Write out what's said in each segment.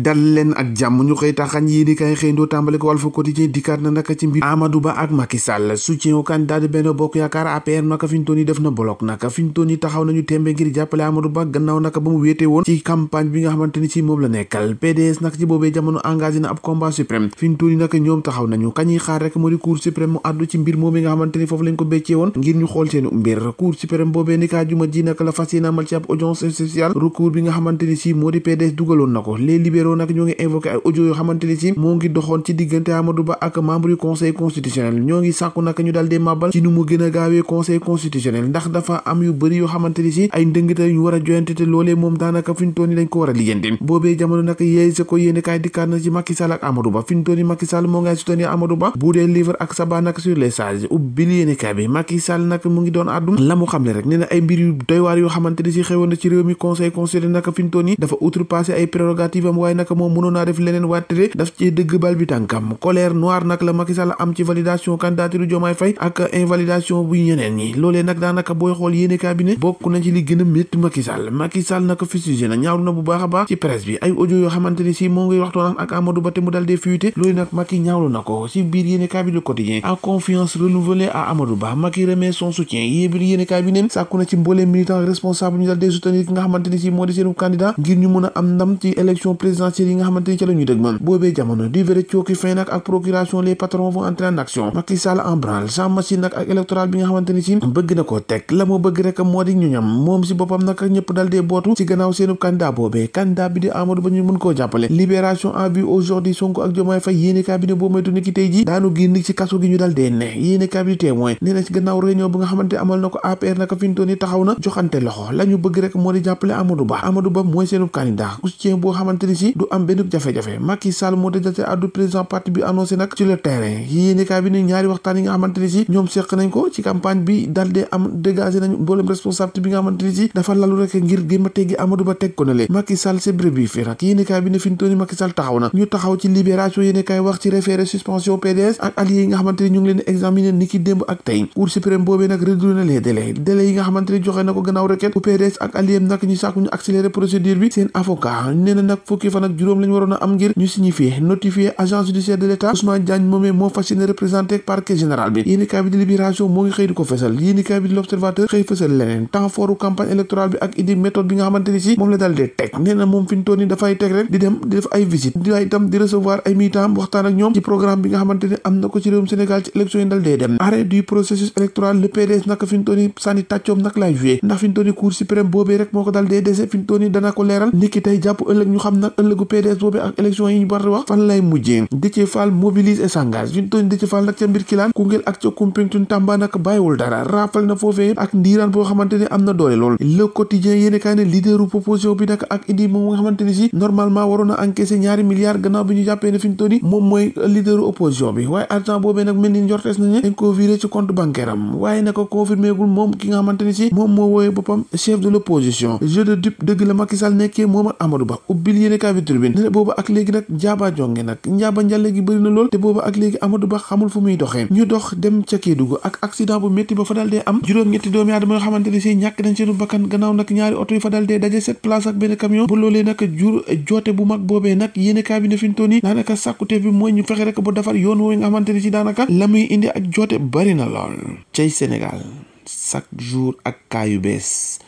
dal leen ak jàmm ñu xëy taxañ yéeni kay xëyndoo tàmbale ko Walf Quotidien dikkaat na naka ci mbir Amadou Ba ak Macky Sall soutien au candidat de Benno Bokk Yaakaar APR naka fi ñu toon yi def na bloc naka fi ñu toon yi taxaw nañu tembe ngir jàppale Amadou Ba gannaaw naka ba mu wéete woon ci campagne bi nga xamante ni ci moom la nekkal PDS naka ci boobee jamono engagé na ab combat suprême fi ñu toon yi naka ñoom taxaw nañu kañuy xaar rek moo di cour suprême mu àddu ci mbir moom nga xamante ni foofu lañ ko béccee woon ngir ñu xool seen mbir cour suprême boobee ni kaa juma ji naka la fas yéene amal ci ab audience spéciale recours bi nga xamante ni si moo di PDS dugaloon na ko les libéraux nag ñoo ngi invoqué ay audio yoo xamante ni si moo ngi doxoon ci diggante Amadou Ba ak membre yu conseil constitutionnel ñoo ngi sàkku nag ñu daal dee màbbal ci nu mu gën a gaawee conseil constitutionnel ndax dafa am yu bëri yoo xamante ni si ay ndëngte yu war a joyante te loolee moom daanaka fi ñu toon yi dañ ko war a lijjanti boobee jamono nag yeey sa ko yéene kaay dikkaat na ci Macky Sall ak Amadou Ba fi ñu toon yi Macky Sall moo ngay soutenir Amadou Ba bu dee livre ak saba nag sur les sages ubbil yéene kaay bi Macky Sall nag mu ngi doon àddu la mu xamle rek nee na ay mbir yu doy waar yoo xamante ni si xewoon na ci réew mi conseil constitutionnel nag fi ñu toon yi dafa outrepassé ay prérogative am waaye nag moom mënoon naa def leneen waatere daf ci dëgg bal bi tànkam colère noire nag la Macky Sall am ci validation candidature Diomaye Faye ak invalidation bu ñeneen ñi loolee nag daanaka booy xool yéene cabinet bokk na ci li gën a métti Macky Sall nag fustigé na ñaawlu na bu baax a baax ci presse bi ay audio yoo xamante ni si moo ngi waxtoon ak Amadou Ba te mu dal dee fuité loolu nag Macky ñaawlu na ko ci biir yéene cabinet quotidien à confiance renouvelée à Amadou Ba Macky remet son soutien yée biir yéene cabinet sàkku na ci mbooleem militant responsable ñu dal dee soutenir ki nga xamante ni si moo di seenu candidat ngir ñu mën a am ndam ci élection présidentielle yi nga xamante ni ca la ñuy dëg man boobee jamono di vrai cooki fin nag ak procuration les patrons vont entrer en action Macky Sall en branle sans machine nag ak électoral bi nga xamante ni si bëgg na koo teg la moo bëgg rek moo di ñu ñam moom si boppam nag ñëpp dal dee bootu ci gannaaw seenu candidat boobee candidat bi di Amadou Ba ñu mën koo jàppale libération en vue aujourd'hui Sonko ak Diomaye Faye yéene cabinet boo moytu ni ki tey ji daanu génn ci kaso gi ñu dal dee ne yéene cabinet témoin nee na ci gannaaw réunion bi nga xamante amal na ko APR naka fi ñu toon yi taxaw na joxante loxo la ñu bëgg rek moo di jàppale Amadou Ba mooy seenu candidat soutien boo xamante ni si du am benn jafe-jafe Macky Sall moo dajate addu président parti bi annoncé nag sur le terrain yéene cabinet ñaari waxtaan yi nga xamante ni si ñoom seq nañ ko ci campagne bi dal dee am dégagé nañ mboolem responsabilité bi nga xamante ni si dafa lalu rek ngir gémma teggi Amadou Ba teg ko na le Macky Sall c'est brébiif nag yéene cabinet fi ñu toon yi Macky Sall taxaw na ñu taxaw ci libération yéene kaay wax ci référé suspension PDS ak alliés yi nga xamante ni ñu ngi leen examiner ni ki démb ak tey cour suprême boobee nag réduire na les délais yi nga xamante ni joxe na ko gannaaw requête bu PDS ak alliés nag ñu sàkku ñu accélérer procédure bi seen avocat nee na nag fukki fan ak juróom lañ waroon a am ngir ñu signifier notifier agence judiciaire de l'État Ousmane Diagne moomee moo fas yéene représenté parquet général bi yéeni kaay bi di libération moo ngi xëy di ko fesal yéeni kaay bi di l'observateur xëy fesal leneen temps fortu campagne électorale bi ak idi méthode bi nga xamante ni si moom la daal dee teg nee na moom fi ñu toon ni dafay teg rek di dem di def ay visite di itam di recevoir ay militants waxtaan ak ñoom ci programme bi nga xamante ni am na ko ci réewum Sénégal ci élection yi dal dee dem arrêt du processus électoral le PDS naka fi ñu toon ni sànni tàccoom nag lay joué ndax fi ñu toon ni cour suprême boobee rek moo ko dal dee dese fi ñu toon ni dana ko leeral niki tey jàpp ëllëg ñu xam nag ëllëgu PDS boobee ak élection yi ñu war a wax fan lay mujjee Déthié Fall mobilise et s'engage fi ñu toon ni Déthié Fall nag ca mbir kilaan Koungheul ak ca Koumpentoum Tamba nag bàyyiwul dara raafal na foofee ak ndiiraan boo xamante ni am na doole lool le quotidien yéene kaay ne leaderu proposition bi nag ak Idi moom nga xamante ni si normalement waroon a encaisser ñaari milliards gannaaw bi ñu jàppee ne fi ñu toon ni moom mooy leaderu opposition bi waaye argent boobee nag mel ni njortees nañu dañ ko viré ci compte bancaire am waaye nag confirmé gul moom ki nga xamante ni si moom moo wooyee boppam chef de l'opposition jeu de dupe dëgg la Macky Sall nekkee moom ak Amadou Ba ubbil yéene kaay bi tribune ne booba ak léegi nag jaaba jonge nag njaaba njalle gi bëri na lool te booba ak léegi Amadou Ba xamul fu muy doxee ñu dox dem ca Kédougou ak accident bu métti ba fa dal dee am juróom-ñetti doomi aadama yoo xamante ni si ñàkk nañ seenu bakkan gannaaw nag ñaari oto yi fa dal dee daje 7 places ak benn camion bu loolee nag jur joote bu mag boobee nag yéene kaay bi ne fi ñu toon yi daanaka sàkkute bi mooy ñu fexe rek ba defar yoon woowu nga xamante ni si daanaka la muy indi ak joote bari na lool cay Sénégal chaque jour ak kaa yu bees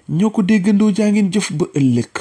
ñoo ko déggandoo jaa ngeen jëf ba ëllëg